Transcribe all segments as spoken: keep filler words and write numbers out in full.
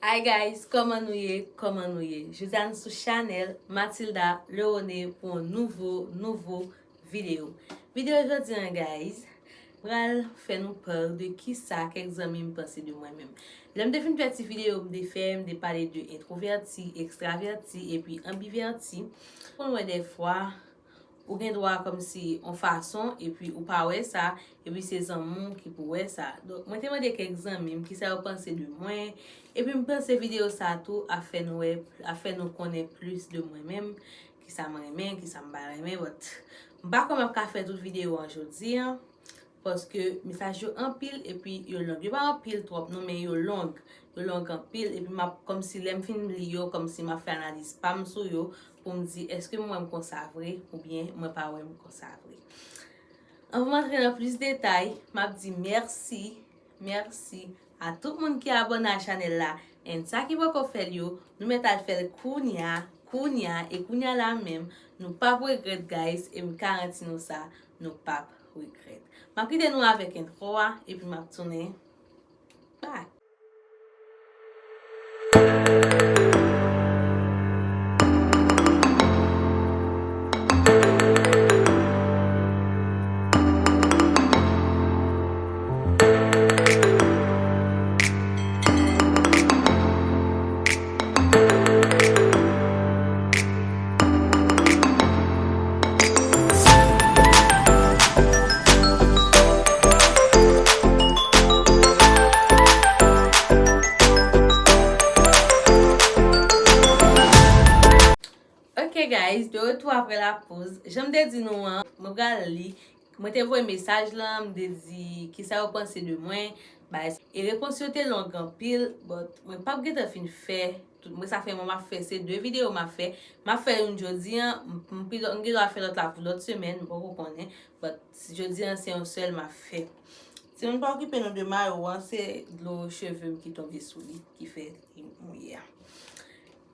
Hi guys, kòman nou ye? Kòman nou ye? Jodi a nou sou chanèl Mathilda Leone pou yon nouvo, nouvo videyo. Videyo jodi an, guys, pral fè nou part de kisa kèk zanmi m panse de mwen menm. Lè m te fin fè ti videyo m te fè, m te pale de entwovèti, ekstravèti, epi anbivèti. Pou nou wè dèfwa, ou gen dwa kòmsi on fason, epi ou pa wè sa, epi se zanmi w ki pou wè sa. Donk, mwen te mande kèk zanmi m kisa yo panse de mwen, epi m panse videyo sa tou ap fè nou wè, ap fè nou konnen plis de mwen menm, kisa m renmen, kisa m pa renmen, but m pa kwè m ap ka fè tout videyo an jodi an, paske mesaj yo anpil, epi yo long. Yo pa anpil twòp non, men yo long. Yo long anpil, epi m ap, kòmsi lè m fin li yo, kòmsi m ap fè analiz pa m sou yo, pou m di, èske m wè m konsa vre, oubyen mwen pa wè m konsa vre. Anvan m antre nan plis detay, m ap di mèsi, mèsi a tout moun ki abòne a chanèl la, and sa ki poko fè l yo, nou mèt al fè l kounya, kounya, e kounya la menm, nou p ap regrèt, guys, e m garanti nou sa, nou p ap regrèt. M ap kite nou avèk entwo a, epi m ap tounen back. Ok, guys, de retour après la pause. Jan m te di nou an, mwen pral li. Mwen te voye mesaj lan, m te di kisa yo panse de mwen. Bay, e repons yo te long anpil, but mwen p ap gentan fin fè tout. Mwen sa fè mwen m ap fè, se de videyo m ap fè. M ap fè youn jodi an, m, m pi, m gen dwa fè lòt la pou lòt semèn, m poko konnen. But jodi an, se yon sèl m ap fè. Si nou pa okipe nou de mayo an, se dlo cheve m ki tonbe sou li, ki fè li mouye a.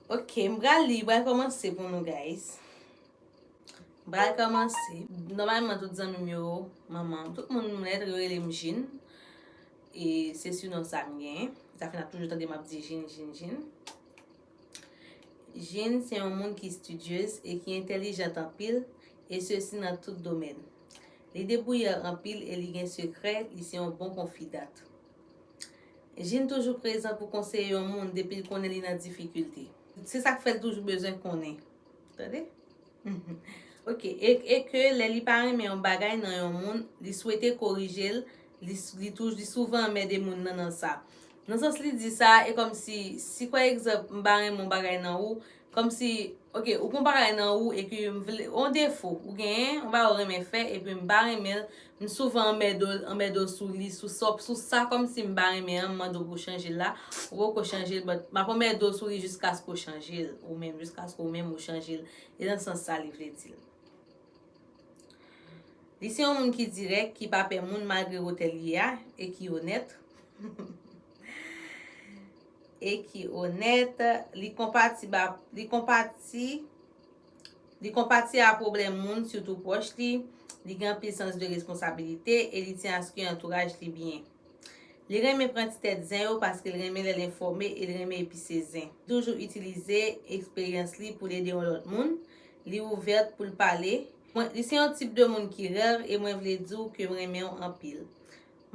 Ok, m pral li, m pral kòmanse pou nou, guys. M pral kòmanse. Nòmalman, tout zanmi m yo, manman, tout moun m nèt, yo rele m Jin. E se sinon sa m genyen. Sa fè n ap toujou tande m ap di Jin, Jin, Jin. Jin se yon moun ki stidyez e ki entèlijant anpil, e sesi nan tout domèn. Li debouyè anpil e li gen sekrè, li se yon bon konfidant. Jin toujou prezan pou konseye yon moun depi l konnen li nan difikilte. Se sa k fè l toujou bezwen konnen. Tande? Ok, e, e ke lè li pa renmen yon bagay nan yon moun, li swete korije l, li, li, tou, li souvan anmède moun nan nan sa. Nan sans li di sa, e kòmsi, si pa egzanp, m pa renmen yon bagay nan ou, kòmsi, ok, ou gon bagay nan ou, epi m vle, yon defo, ou genyen, yon bagay ou renmen fè, epi m pa renmen l, m souvan anmède w, anmède w sou li, sou sa, sou sa kòmsi m pa renmen an, m mande w pou w chanje l la, ou poko chanje l, but m ap anmède w sou li jiskaske w chanje l, ou menm, jiskaske ou menm ou chanje l. E nan sans sa li vle di l. Li se yon moun ki dirèk, ki pa pè moun malgre wotè l ye a, e ki onèt. E ki onèt, li konpati ba, li konpati, li konpati a pwoblèm moun, sitou pwòch li, li gen anpil sans de responsabilite e li tyen aske antouraj li byen. Li renmen pran ti tèt zen yo paske l renmen lè l enfòme e l renmen epise zen. Toujou itilize eksperyans li pou l ede yon lòt moun. Li ouvèt pou l pale. Mwen, li se yon tip de moun ki rèv e mwen vle di w ke m renmen w anpil.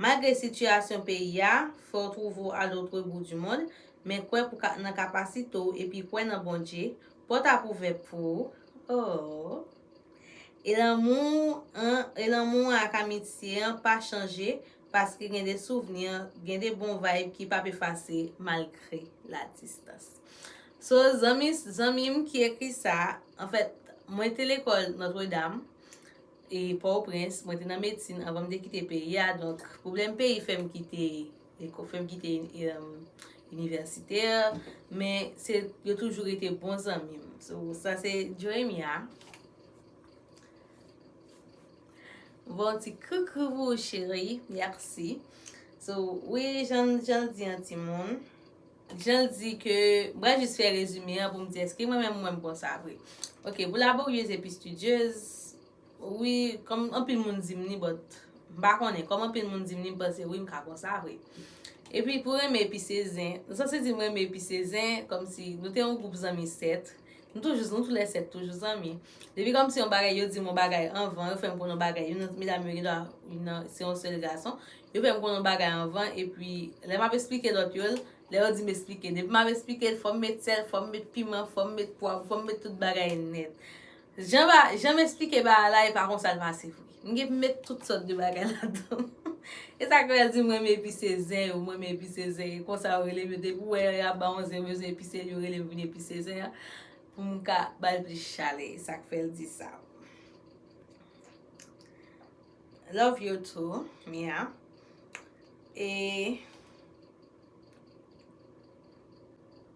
Malgre sitiyasyon peyi a fè w twouve w à l'autre bout du monde, men kwè pou ka, nan kapasite w epi kwè nan Bondye, pòt ap ouvè pou ou. Oh. E lanmou an, e lanmou an ak amitye an pa chanje, paske gen de souvni, gen de bon vibe ki p ap efase malgre la distance. So, zanmi, zanmi m ki ekri sa, anfèt, mwen te lekòl Notre Dame, e Pòtoprens, mwen te nan medsin anvan m te kite peyi a, donk pwoblèm peyi fè m kite, e ko-, fè m kite, e, inivèsitè, men se, yo toujou rete bon zanmi m. So, sa se Joemia. Bon, ti koukou pou ou, cheri. Mèsi. So, wi, jan, jan l di an timoun. Jan l di ke, m pral jis fè rezime an pou m di èske mwen menm mwen m konsa vre. Ok, pou laboryez epi stidyez, wi, kòm anpil moun di m li, but m pa konnen. Kòm anpil moun di m li, m panse wi, m ka konsa vre. Epi pou renmen epise zen, nou sanse di m renmen epise zen, kòmsi nou te yon gwoup zanmi sèt. Nou toujou, nou toulèsèt toujou zanmi. Depi kòmsi yon bagay, yo di m yon bagay anvan, yo fè m konn yon bagay, youn nan medam yo gen dwa, youn nan, se yon sèl gason, yo fè m konn yon bagay anvan, epi lè m ap esplike lòt yo l, lè yo di m esplike, depi m ap esplike l, fò m met sèl, fò m met piman, fò m met pwav, fò m met tout bagay nèt. Jan ba, jan m esplike bagay la, e pa konsa l pase vre. M gen pou met tout sòt de bagay ladan. E sa k fè l di m renmen epise zen yo, m renmen epise zen yo. Konsa yo rele m yo, depi w wè y ap ba yon zen, yo bezwen epise l, yo rele m vin epise zen an pou m ka ba l plis chalè. E sa k fè l di sa. Love you too, Mia. E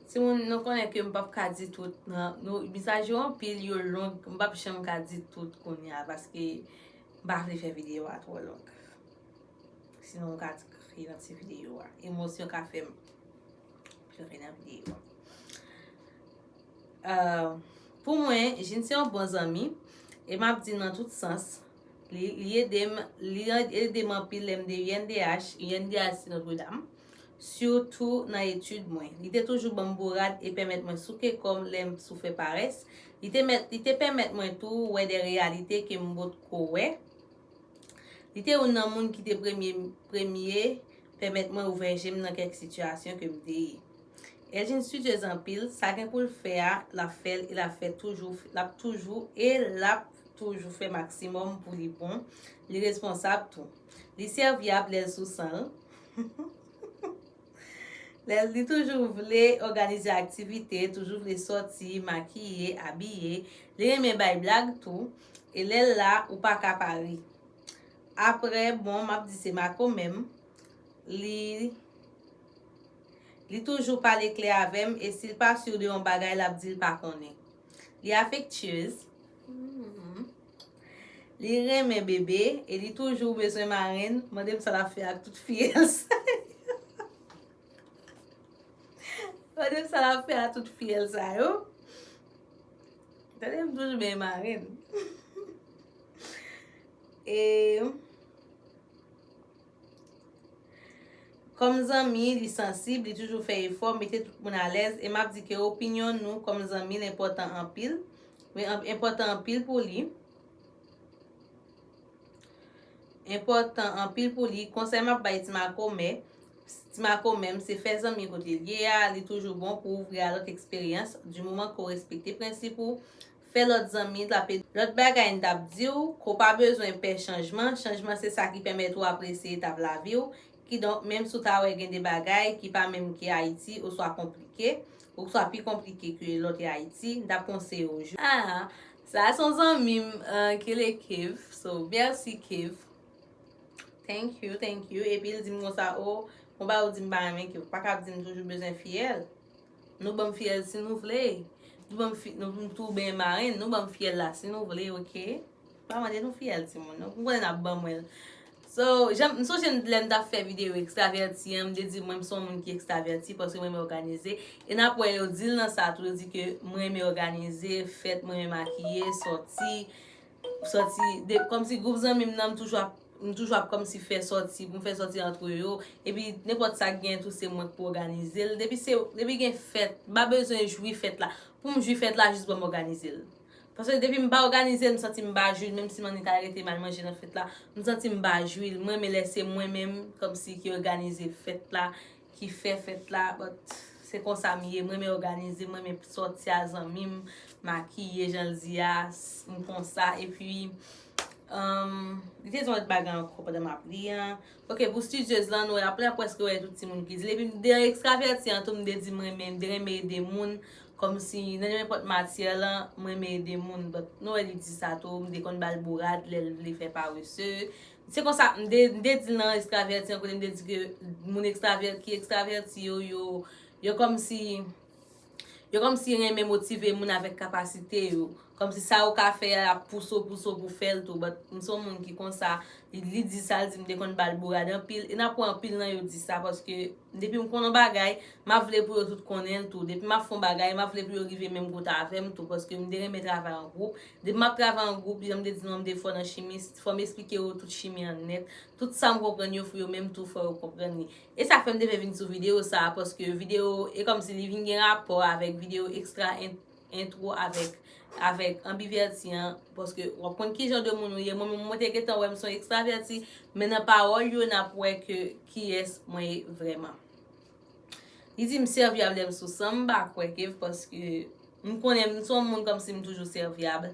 Timoun, nou konnen ke m p ap ka di tout, nan, nou, mesaj yo anpil, yo long, m p ap janm ka di tout kounye a, paske m pa vle fè videyo a twò long. Sinon, m ka di kriye nan ti videyo a. Emosyon ka fè m plore nan videyo a. Euh, pou mwen, Jean se yon bon zanmi, e m ap di nan tout sans, li, li ede m, li ede m anpil lè m te U N D H, U N D H se Notre Dame, sitou nan etid mwen. Li te toujou ban m bourad e pèmèt mwen souke kò m lè m sou fè parès. Li te mèt, li te pèmèt mwen tou wè de reyalite ke m potko wè. Li te youn nan moun ki te premye, premye pèmèt mwen ouvè je m nan kèk sitiyasyon ke m te ye. Elgin sityez anpil, sa gen pou l fè a, l ap fè l, e l ap fè toujou, l ap toujou, e l ap toujou fè maksimòm pou li bon. Li responsab tou. Li sèvyab lè l sou san l. Lè li toujou vle òganize aktivite, toujou vle sòti, makiye, abiye. Li renmen bay blag tou. E lè l la, ou pa ka pa ri. Apre, bon, m ap di se makomè m. Li, li toujou pale klè avè m, e si l pa si de yon bagay, l ap di l pa konnen. Li afektyez. Mhm. Li renmen bebe, e li toujou bezwen marenn. Mande m sa l ap fè ak tout fiyèl sa yo. Mande m sa l ap fè ak tout fiyèl sa yo. Tande m toujou byen marenn. E kòm zanmi, li sansib, li toujou fè efò, mete tout moun alèz, e m ap di ke opinyon nou kòm zanmi l enpòtan anpil. Wi, enpòtan anpil pou li. Enpòtan anpil pou li. Konsèy m ap bay ti makomè, ti makomè m, se fè zanmi kote l ye a, li toujou bon pou ouvri a lòt eksperyans, di moman ke w respekte prensip ou, fè lòt zanmi, l ap ede. Lòt bagay m t ap di w, ke w pa bezwen pè chanjman. Chanjman se sa ki pèmèt ou apresye etap lavi w. Kidonk, menm si w ta wè gen de bagay ki pa menm ke Ayiti, oswa konplike, oswa pi konplike ke lòt e Ayiti, m t ap konseye w jwe. Ah, sa se yon zanmi m, euh, ki rele Kev. So, mèsi Kev. Thank you, thank you. Epi l di m konsa, o, konpa ou di m pa renmen Kev. Pa ka ap di m toujou bezwen fiyèl. Nou ban m fiyèl si nou vle. Nou ban m fi, nou, nou tou byen marenn, nou ban m fiyèl la si nou vle, oke? Pa mande nou fiyèl, timoun. Nou, m konnen n ap ban mwen l. So, jan, m sonje m, lè m t ap fè videyo ekstravèti an, m te di mwen m se yon moun ki ekstravèti paske mwen renmen òganize. E n ap wè yo di l nan sa tou, yo di ke mwen renmen òganize, fèt, mwen renmen makiye, sòti, sòti, de, kòmsi gwoup zanmi m nan, m toujou ap, m toujou ap kòmsi fè sòti, pou m fè sòti antre yo. Epi, nenpòt sa k gen tou, se mwen k pou òganize l. Depi se, depi gen fèt, m pa bezwen jwi fèt la. Pou m jwi fèt la, jis ban m òganize l. Paske depi m pa òganize l, m santi m pa jwi l, menm si m annik al rete m al manje nan fèt la, m santi m pa jwi l. Mwen renmen lè se mwen menm, kòmsi ki òganize fèt la, ki fè fèt la, but se konsa m ye. Mwen renmen òganize, mwen renmen sòti a zanmi m, makiye jan l di a, s-, m konsa. Epi, um, li te di yon lòt bagay ankò pandan m ap li an. Ok, pou stidyez lan, nou wè, apre, apre prèske wè tout timoun ki di l. Epi m de ekstravèti an tou, m de di m renmen, m de renmen ede moun, kòmsi nan nenpòt matyè lan, m renmen ede moun. But nou wè li di sa tou, m de konn ba l bourad lè l vle fè parese. Se konsa, m de, m de di l nan ekstravèti an, kote m de di ke moun ekstravè-, ki ekstravèti yo, yo, yo kòmsi, yo kòmsi renmen motive moun avèk kapasite yo. Kòmsi sa ou ka fè a, l ap pouse w, pouse w pou fè l tou. But m se yon moun ki konsa, li, li di sa, l di m te konn ba l bourad anpil. E n ap wè anpil nan yo di sa, paske depi m konn yon bagay, m ap vle pou yo tout konnen l tou. Depi m ap fè yon bagay, m ap vle pou yo rive menm kote avè m tou, paske m te renmen travay an gwoup. Depi m ap travay an gwoup, jan m te di nou, m te fò nan chimi, fò m esplike yo tout chimi an nèt. Tout sa m konprann yo, fò yo menm tou, fò yo konprann li. E sa fè m te vle vin sou videyo sa a, paske videyo, e kòmsi li vin gen rapò avèk videyo ekstra en-, entwo avèk, avèk anbivèti an, paske w ap konn ki jan de moun ou ye. Mwen menm, mwen te gentan wè m se yon ekstravèti, men nan pawòl yo, n ap wè ke kiyès mwen ye vrèman. Li di m sèvyab lè m sou san, m pa kwè, Kev, paske m konnen m se yon moun kòmsi m toujou sèvyab.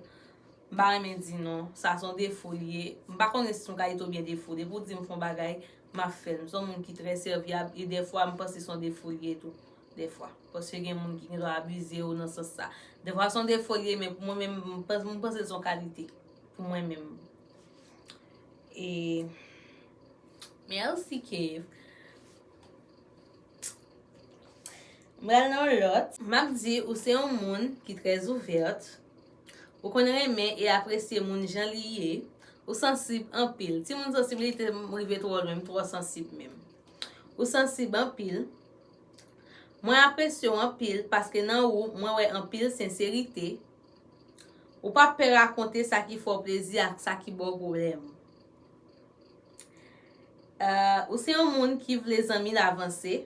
M pa renmen di non, sa se yon defo li ye. M pa konnen si se yon kalite oubyen defo. Depi w di m fè yon bagay, m ap fè l. M se yon moun ki trè sèvyab e dèfwa m panse se yon defo li ye tou. Dèfwa. Paske gen moun ki gen dwa abize w nan sans sa. Dèfwa se yon defo li ye, men pou mwen menm, m panse, m panse l se yon kalite. Pou mwen menm. E, mèsi, Kev. M pral nan yon lòt. M ap di, ou se yon moun ki trè ouvèt. Ou konn renmen e apresye moun jan li ye. Ou sansib anpil. Timoun sansiblite m rive twò lwen, m twò sansib menm. Ou sansib anpil. Mwen apresye w anpil paske nan ou, mwen wè anpil senserite. Ou pa pè rakonte sa ki fè w plezi ak sa ki ba w pwoblèm. Euh, ou se yon moun ki vle zanmi l avanse.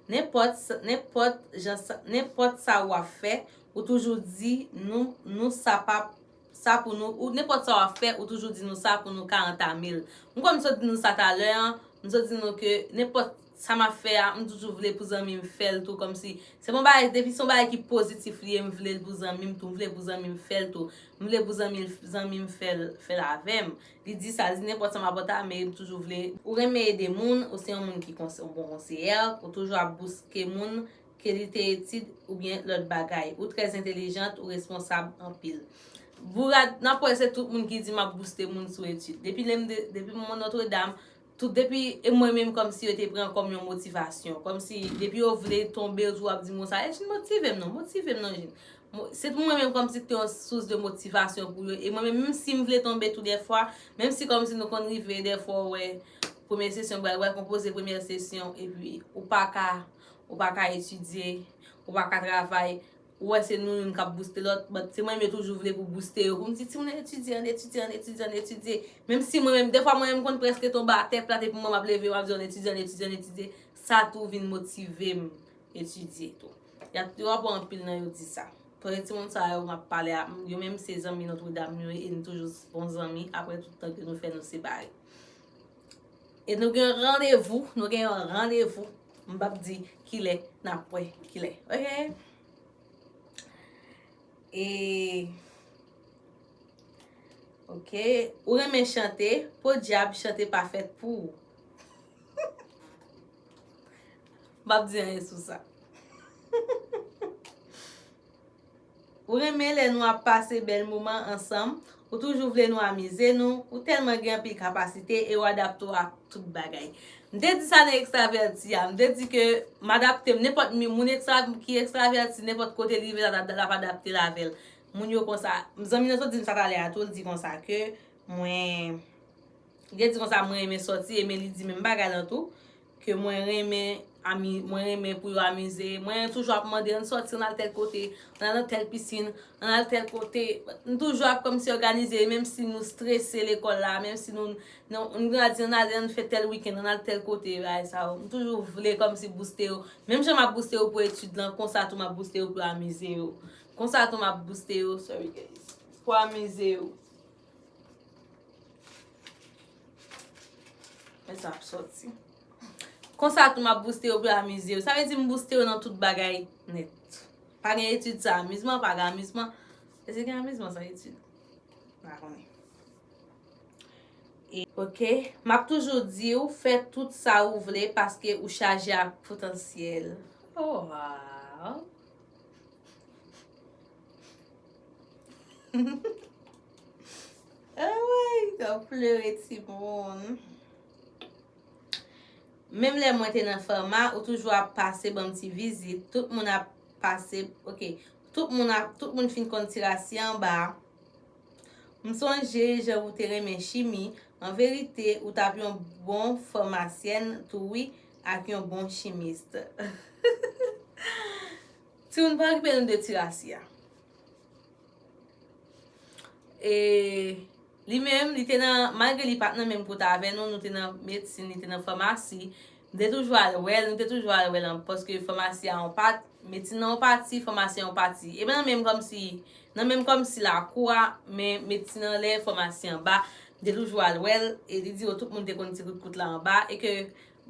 Nenpòt sa, nenpòt jan sa, nenpòt sa w ap fè, ou toujou di nou, nou sa pa, sa pou nou, ou nenpòt sa w ap fè, ou toujou di nou sa pou nou ka antame l. M kwè m sot di nou sa talè an, m sot di nou ke nenpòt sa m ap fè a, m toujou vle pou zanmi m fè l tou, kòmsi se yon bagay, depi se yon bagay ki pozitif li ye, m vle l pou zanmi m tou, m vle pou zanmi m fè l tou, m vle pou zanmi, zanmi m fè l, fè l avè m. Li di sa, li di nenpòt sa m ap antame, m toujou vle. Ou renmen ede moun, ou se yon moun ki konse-, yon bon konseyè, ou toujou ap bouske moun, ke li te etid oubyen lòt bagay. Ou trè entelijant, ou responsab anpil. Bourad, n ap wè se tout moun ki di m ap bouste moun sou etid. Depi lè m de, depi m Notre Dame, tout depi, e mwen menm kòmsi yo te pran kòm yon motivasyon. Kòmsi depi yo vle tonbe, yo toujou ap di m konsa, Ejin, motive m non, motive m non, Ejin. Mo-, se mwen menm kòmsi ki te yon sous de motivasyon pou yo. E mwen menm, menm si m vle tonbe tou dèfwa, menm si kòmsi nou konn rive dèfwa, ou wè, premye sesyon, w al konpoze premye sesyon, epi ou pa ka, ou pa ka etidye, ou pa ka travay, ou wè se nou youn k ap bouste lòt, but se mwen menm yo toujou vle pou bouste yo, pou m di, "Timoun, ann etidye, ann etidye, ann etidye, ann etidye." Menm si mwen menm, dèfwa mwen menm m konn prèske tonbe atè plat, epi mwen m ap leve, m ap di, "Ann etidye, ann etidye, ann etidye." Sa tou vin motive m etidye tou. Y ap, yo ap wè anpil nan yo di sa. Paske timoun sa yo m ap pale a, yo menm se zanmi Notre Dame yo ye, e nou toujou bon zanmi, apre tout tan ke nou fè nou separe. E nou gen yon randevou, nou gen yon randevou, m p ap di kilè n ap wè, kilè. Oke? E, oke, ou renmen chante, podyab, chante pa fèt pou ou. M p ap di anyen sou sa. Ou renmen lè nou ap pase bèl moman ansanm, ou toujou vle nou amize nou, ou tèlman gen anpil kapasite e ou adapte w ak tout bagay. M te di sa nan ekstravèti a, m te di ke m adapte m, nenpòt mi-, moun ekstra, ki ekstravèti, nenpòt kote li rive, l ap, l ap adapte l avè l. Moun yo konsa, zanmi nan sot di m sa talè a tou, l di konsa ke mwen, Li te di konsa, "Mwen renmen sòti," e men li di menm bagay lan tou, ke mwen renmen ami-, mwen renmen pou yo amize. Mwen toujou ap mande, "Ann sòti, ann al tèl kote, ann al nan tèl pisin, ann al tèl kote." M toujou ap kòmsi òganize, menm si nou strese lekòl la, menm si nou, nou, nou ka di, "Ann al, ann fè tèl wikenn, ann al tèl kote," bagay sa yo. M toujou vle kòmsi bouste yo. Menm jan m ap bouste yo pou etid lan, konsa tou m ap bouste yo pou amize yo. Konsa tou m ap bouste yo, sorry guys, pou amize yo. Men sa ap sòti. Konsa tou m ap bouste yo pou yo amize yo. Sa vle di m bouste yo nan tout bagay nèt. Pa gen etid san amizman, pa gen amizman. Èske gen amizman san etid? M pa konnen. E, oke. M ap toujou di w, fè tout sa ou vle paske ou chaje ak potansyèl. Oh, wow. Anmwey, w ap plere, timoun. Menm lè mwen te nan fama, ou toujou ap pase ban m ti vizit. Tout moun ap pase, oke. Tout moun ap, tout moun fin konn ti rasi anba. M sonje jan ou te renmen chimi. An verite, ou t ap yon bon famasyèn tou wi, ak yon bon chimist. Timoun, pa okipe nou de ti rasi a. E li menm, li te nan, malgre li pa t nan menm kote avè nou, nou te nan medsin, li te nan famasi. M te toujou al wè l, nou te toujou al wè l, paske famasi a yon pat, medsin nan yon pati, famasi a yon pati. E nan menm kòmsi, nan menm kòmsi lakou a, men medsin anlè, famasi anba. M te toujou al wè l, e li di yo tout moun te konn ti kout kout la anba, e ke,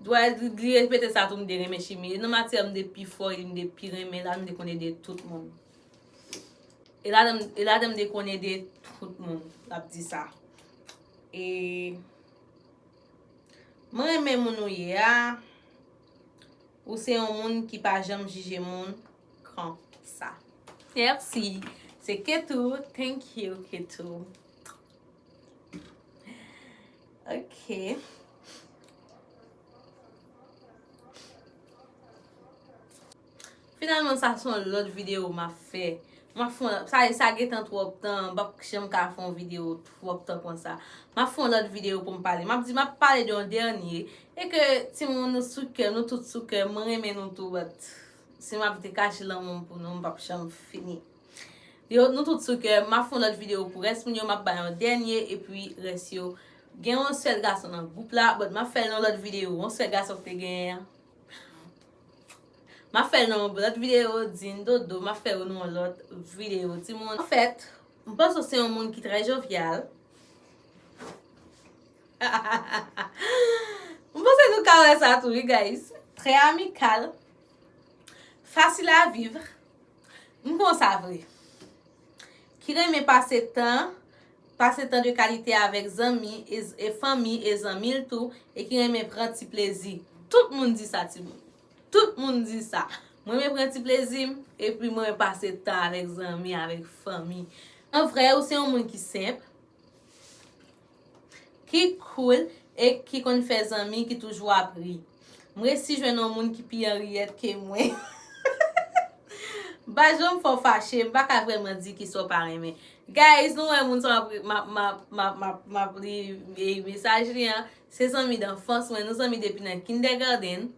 dwa, li repete sa tou, m te renmen chimi. E nan matyè m te pi fò, e m te pi renmen la, m te konn ede tout moun. E ladan, e ladan m te konn ede tout moun, l ap di sa. E mwen renmen moun ou ye a. Ou se yon moun ki pa janm jije moun konsa. Mèsi. Se Ketou. Thank you, Ketou. Ok. Finalman, sa se yon lòt videyo m ap fè. M ap fè yon, sa, sa gentan twòp tan, m p ap janm ka fè yon videyo twòp tan konsa. M ap fè yon lòt videyo pou m pale. M ap di, m ap pale de yon dènye. E ke timoun, nou sou kè, nou tout sou kè, mwen renmen nou tou, but si m ap te kache lanmou m pou nou, m p ap janm fini. Yo, nou tout sou kè, m ap fè yon lòt videyo pou rès moun yo, m ap bay yon dènye, epi rès yo. Gen yon sèl gason nan gwoup la, but m ap fè l nan lòt videyo, yon sèl gason ki te genyen an. M ap fè l nan yon lòt videyo, Din Dodo, m ap fè yo nan yon lòt videyo, timoun. Anfèt, m panse w se yon moun ki trè jovyal. M panse nou ka wè sa tou, wi, guys. Trè amikal, fasil a viv. M konsa vre. Ki renmen pase tan, pase tan de kalite avèk zanmi, e, e fanmi, e zanmi l tou, e ki renmen pran ti plezi. Tout moun di sa, timoun. Tout moun di sa. Mwen renmen pran ti plezi m, epi mwen renmen pase tan avèk zanmi, avèk fanmi. An vrè, ou se yon moun ki senp, ki cool, e ki konn fè zanmi, ki toujou ap ri. M resi jwenn yon moun ki pi anriyèt ke mwen. M pa janm fè w fache, m pa ka vrèman di kisa w pa renmen. Guys, nou wè moun sa m ap, m ap, m ap, m ap, m ap, m ap li, e, mesaj li an. Se zanmi danfans mwen, nou zanmi depi nan kindergarten.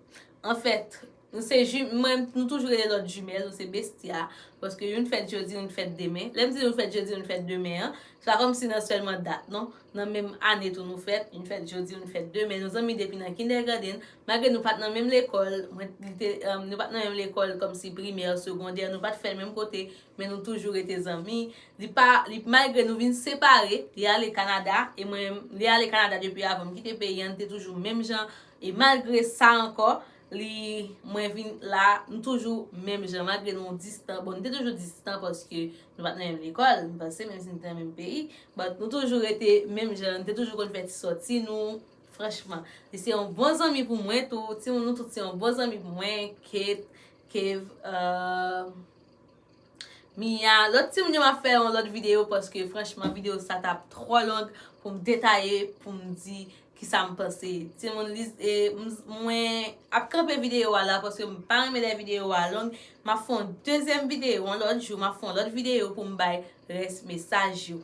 Anfèt, nou se ju-, mwen, nou toujou rele lòt jimèl, nou se bestia, paske youn fèt jodi, youn fèt demen. Lè m di youn fèt jodi, youn fèt demen an, se pa kòmsi nan sèlman dat, non. Nan menm ane tou nou fèt, youn fèt jodi, youn fèt demen. Nou zanmi depi nan kindergarten, malgre nou pa t nan menm lekòl, mwen, li te, um, nou pa t nan menm lekòl kòmsi primè, segondè, nou pa t fè l menm kote, men nou toujou rete zanmi. Li pa, li, malgre nou vin separe, li ale Kanada, e mwen, li ale Kanada depi avan m kite peyi an, li te toujou menm jan, e malgre sa ankò, li, mwen vin la, nou toujou menm jan, malgre nou distan. Bon, nou te toujou distan paske nou pa t nan menm lekòl, m panse, menm si nou te nan menm peyi, but nou toujou rete menm jan, nou te toujou konn fè ti sòti nou, franchman. Li se yon bon zanmi pou mwen tou, timoun nou tout se yon bon zanmi pou mwen, Kate, Kev, euh, Mia, lòt timoun yo m ap fè yon lòt videyo paske franchman videyo sa t ap twò long pou m detaye, pou m di kisa m panse. Timoun, li, e, m, mwen ap kanpe videyo a la paske m pa renmen lè videyo a long. M ap fè yon dezyèm videyo, yon lòt jou, m ap fè yon lòt videyo pou m bay rès mesaj yo.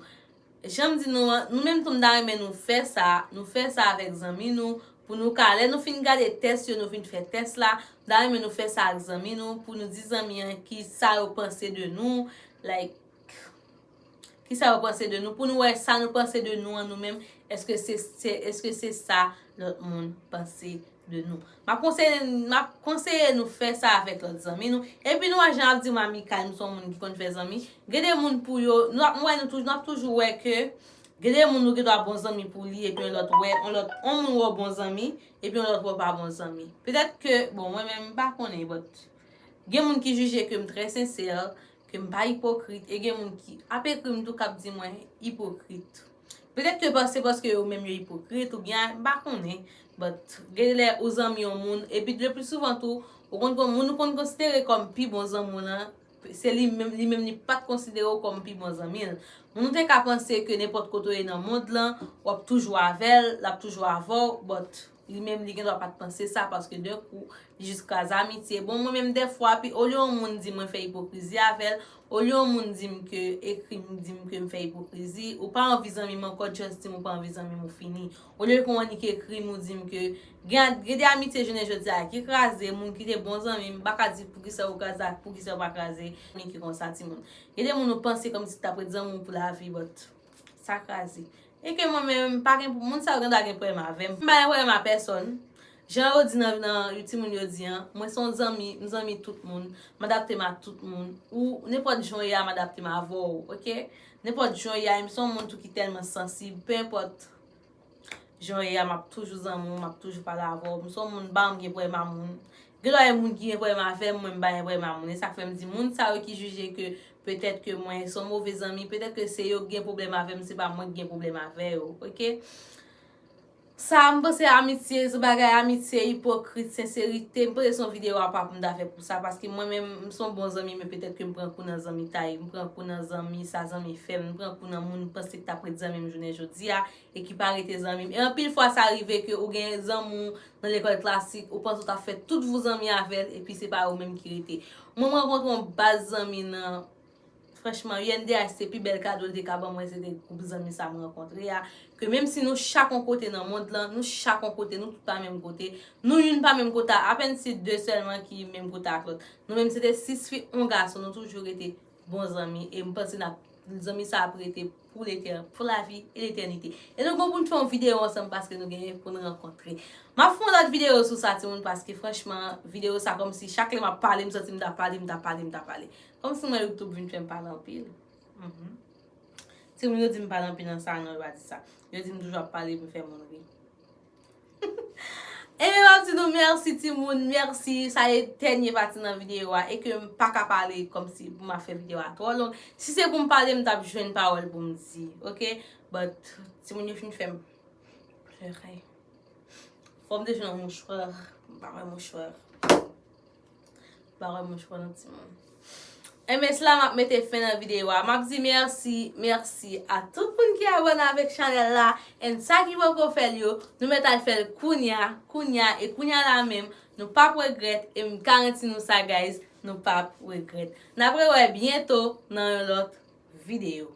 Jan m di nou an, nou menm tou m ta renmen nou fè sa, nou fè sa avèk zanmi nou, pou nou ka, lè nou fin gade tès yo, nou fin fè tès la, m ta renmen nou fè sa ak zanmi nou, pou nou di zanmi an kisa yo panse de nou, like, kisa yo panse de nou, pou nou wè sa nou panse de nou an nou menm, èske se, se, èske se sa lòt moun panse de nou. M ap konseye, m ap konseye nou fè sa avèk lòt zanmi nou. Epi nou wè jan ap di m amikal, m se yon moun ki konn fè zanmi. Gen de moun pou yo, nou ap, nou wè nou toujou, nou ap toujou wè ke gen de moun nou gendwa bon zanmi pou li, epi yon lòt wè, yon lòt, yon moun wè w bon zanmi, epi yon lòt wè w pa bon zanmi. Petèt ke, bon, mwen menm, m pa konnen, but gen moun ki jije ke m trè sensè, ke m pa ipokrit, e gen moun ki ap ekri m tou k ap di mwen ipokrit. Petèt ke pa-, se paske yo menm yo ipokrit oubyen, m pa konnen. But, gen lè ou zanmi yon moun, epi le pli souvan tou, ou konn kon-, moun ou konn konsidere kòm pi bon zanmi w lan, se li menm, li menm li pa t konsidere w kòm pi bon zanmi l. Moun ou te ka panse ke nenpòt kote w ye nan mond lan, w ap toujou avè l, l ap toujou avè w, but Li menm li gendwa pa t panse sa, paske de kou, li jis kraze amitye. Bon, mwen menm dèfwa, pi olye yon moun di mwen fè ipokrizi avè l, olye yon moun di m ke, ekri m, di m ke m fè ipokrizi, ou pa anvi zanmi m ankò, just di m ou pa anvi zanmi m, ou fini. Olye ke w annik ekri m, ou di m ke, gen, gen de amitye jounen jodi a ki kraze, moun ki te bon zanmi m, m pa ka di poukisa ou kraze ak poukisa ou pa kraze, men ki konsa timoun. Gen de moun ou panse kòmsi t ap ret zanmi w pou lavi, but sa kraze. E ke mwen menm, m pa gen, moun sa yo gendwa gen pwoblèm avè m. M pa gen pwoblèm a pèsòn. Jan yo di nan, nan timoun yo di an, mwen se yon zanmi, m zanmi tout moun, m adapte m a tout moun. Ou, nenpòt jan w ye a, m adapte m avè w, oke? Nenpòt jan w ye a, e m se yon moun tou ki tèlman sansib, pe enpòt jan w ye a, m ap toujou zanmi w, m ap toujou pale avè w. M se yon moun, m pa janm gen pwoblèm a moun. Gen lè gen moun ki gen pwoblèm avè m, mwen m pa gen pwoblèm a moun. E sa k fè m di moun sa yo ki jije ke petèt ke mwen se yon move zanmi, petèt ke se yo k gen pwoblèm avè m, se pa mwen k gen pwoblèm avè yo, oke? Sa, m panse amitye, se bagay amitye, ipokrit, senserite, m panse se yon videyo apa pou m ta fè pou sa, paske mwen menm, m se yon bon zanmi, men petèt ke m pran kou nan zanmitay, m pran kou nan zanmi, sa zanmi fè m, m pran kou nan moun m panse ki t ap ret zanmi m jounen jodi a, e ki pa rete zanmi m. E anpil fwa sa rive ke ou gen zanmi w nan lekòl klasik, ou panse w t ap fè tout vi w zanmi avè l, epi se pa ou menm ki rete. Mwen, m rankontre yon baz zanmi nan, franchman, U N D H se pi bèl kado l te ka ban mwen, se te gwoup zanmi sa m rankontre a. Ke menm si nou chak yon kote nan mond lan, nou chak yon kote, nou tout pa menm kote, nou youn pa menm kote a, apèn se de sèlman ki menm kote ak lòt. Nou menm se te sis fi, yon gason, nou toujou rete bon zanmi, e m panse n ap, zanmi sa ap rete pou letè-, pou lavi e letènite. E nou gon pou n fè yon videyo ansanm paske nou genyen pou n rankontre. M ap fè yon lòt videyo sou sa, timoun, paske franchman, videyo sa kòmsi chak lè m ap pale, m santi m ta pale, m ta pale, m ta pale. Kòmsi mwen YouTube vin fè m pale anpil. Mhm. Timoun yo di m pale anpil nan sa, non, yo pa di sa. Yo di m toujou ap pale pou m fè moun ri. Ebyen, m ap di nou mèsi, timoun, mèsi. Sa e dènye pati nan videyo a, e ke m pa ka pale kòmsi pou m ap fè videyo a twò long. Si se pou m pale, m t ap jwenn pawòl pou m di, oke? But, timoun yo fin fè m plere. Fò m te jwenn yon mouchwa. M pa wè mouchwa. M pa wè mouchwa non, timoun. Enben, se la m ap mete fen nan videyo a. M ap di mèsi, mèsi a tout moun ki abòne avèk chanèl la. And sa ki poko fè l yo, nou mèt al fè l kounya, kounya, e kounya la menm, nou p ap regrèt, e m garanti nou sa, guys, nou p ap regrèt. N ap rewè byento nan yon lòt videyo.